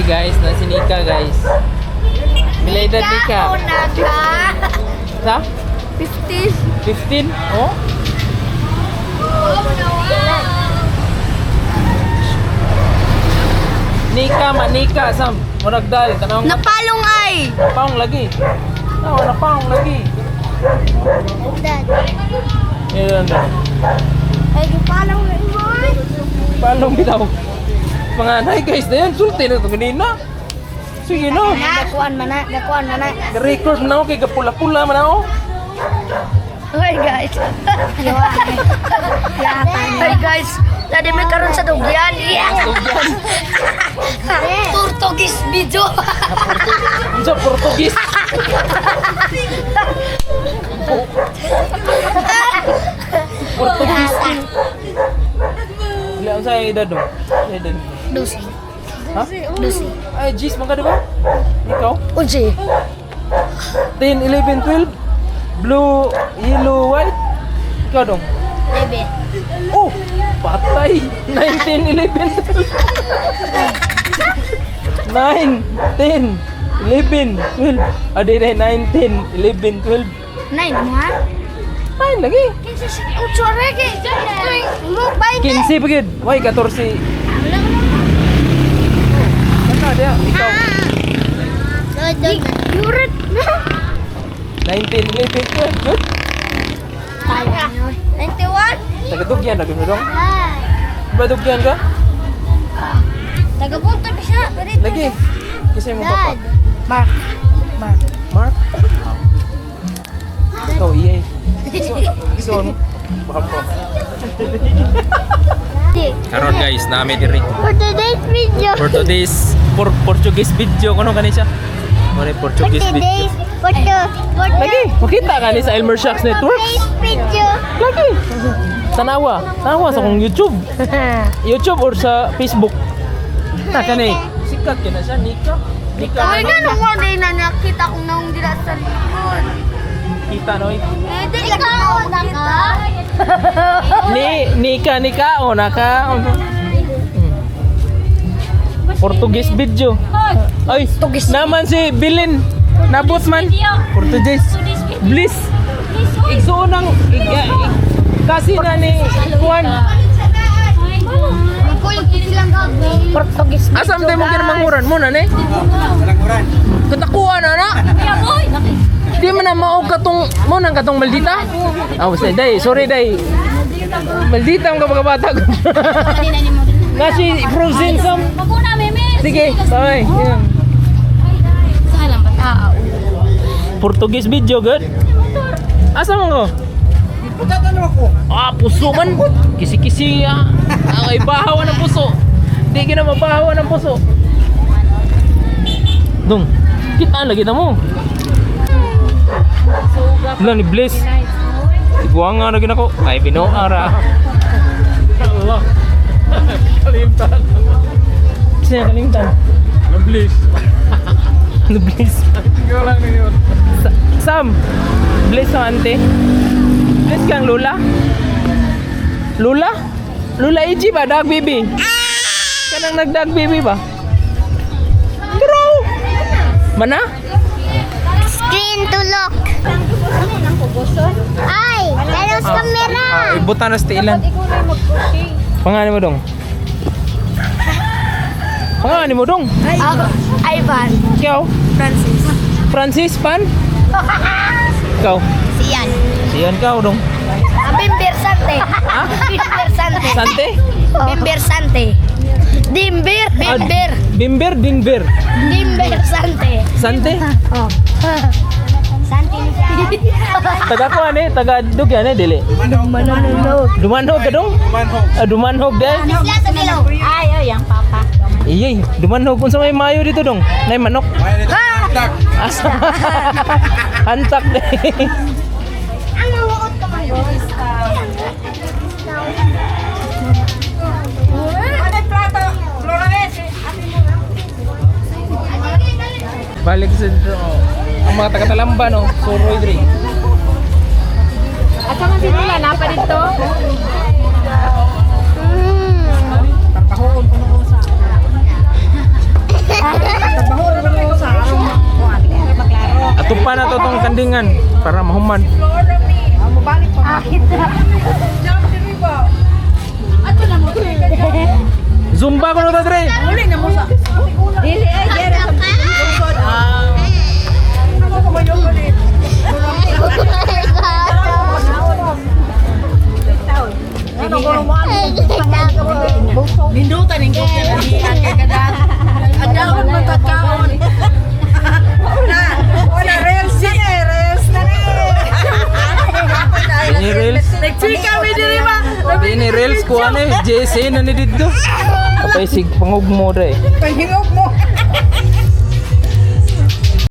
Guys, na si Nika, guys. Pila edad, Nika? Una ka. Sa? 15. 15? Oh? Nika, manika, Sam. Murag dal, tanong. Napalong ay. Napaong lagi. Oo, napaong lagi. Dad. Yan na. Ay, napalong na imoy. Palong bitaw. Mga nay guys, na yan. Sulti na ito kanina. Sige na. Dakuan man na, dakuan man na. Record na ako kay kapula-pula man ako. Hi guys. Hi guys. Dadi may karon sa dugyan. Yeah. Portuguese video. Unsa Portugis? Portugis. Wala, unsa ay edad do? Unsa edad? Dusi. Ha? Dusi. Ay, Gis, man ka di ba? Ikaw? Unsi. 10, 11, 12. Blue, yellow, white. Ikaw dong. Bebe. Oh! Patay! 19, 11, 12. 9, 10, 11, 12. Ah, di, di, 9, 10, 11, 12. Nine mo ha? 9 lagi. Kinsa ocho rege. Mo bay. 15 pa gid. Why, 14. Kata dia, ikaw. Yurit. 19, 11, 12. Good. 91. Tagadugyan na gud dong. Badugyan ka? Tagapunta pa siya. Lagi. Kasi mo papa. Mark. Mark. Mark? Ikaw, EA. So, so, baka Karon guys, nami diri. For today's video. For today's for Portuguese video kuno kani siya. Muna Portuguese video. For the for Lagi, makita kani sa Elmer Shocks Networks. video. Lagi. Tanawa, tanawa sa kong YouTube. YouTube or sa Facebook. Na kani. Sikat kina siya Nika. Nika. Ay, Ano? nga nung day na nakita kong naong dila sa likod. Kita noy. Eh, di ikaw na ka. Ni Nika Nika o naka. Portuguese video. Ay, naman si Bilin. Nabot man. Portuguese. Bliss. Igsuon ang kasi na ni Juan. Portuguese Asam tayo mo kinamanguran mo na ni? Katakuan na na. Di man na mao katong mo nang katong maldita. Ah, basta day, sorry day. Maldita ang kabata ko. Na si Frozen Sam. Sige, bye. Yeah. Portuguese video good. Asa man ko? Ah, puso man. Kisi-kisi ah. Ay, bahaw ng puso. Di gina mabahaw ng puso. Dong, kita lagi na mo. Wala ni Bliss. Iguanga na ginako. Ay, binuara. Allah. Kalimtan. Siya kalimtan. Nablis. Ano Bliss? Ikaw lang ninyo. Sam, Bliss ang ante. Bliss kang Lola. Lola? Lola Iji ba? Dog baby? Kanang nagdag baby ba? Bro! Mana? Screen to lock. Ay, dalos camera. Ah, ibutan na sa ilan. Pangalan mo dong. Pangalan mo dong. Ivan. Ikaw? Francis. Francis Pan? Ikaw? Siyan. Siyan ka dong. Bimber Sante. Bimber Sante. Sante? Bimber Sante. Dimber. Bimber. Ah, Bimber, Dinber. Dimber Sante. Sante? Oh. Sante. Taga ko ani, taga dugyan eh, dili. Mananunod. Dumanhog ka dong? Manhog. Ah, dumanhog dahil. Isla sa Bilog. Ay, oh, yang papa. Iyay, dumanhog kung sa may mayo dito dong. Nay manok. May nito. Hantak. Asa? Hantak de. Ang huot ka man. Balik sa dito. Oh. Ang mga taga-Talamba no, suroy diri. Asa man si Tula? Napa dito? Galingan para mahuman. Zumba ko na ta dre. Dili ay dere sa lungsod. Ah. Nindutan ang kay kada. Adawon man tagkaon. Na, wala rails yan eh, rails na rin. Ini reels. Nagchika mi diri ba? Ini reels ko ano eh. JSA na ni dito. Kapay sig pangugmo dre. Panghingog mo.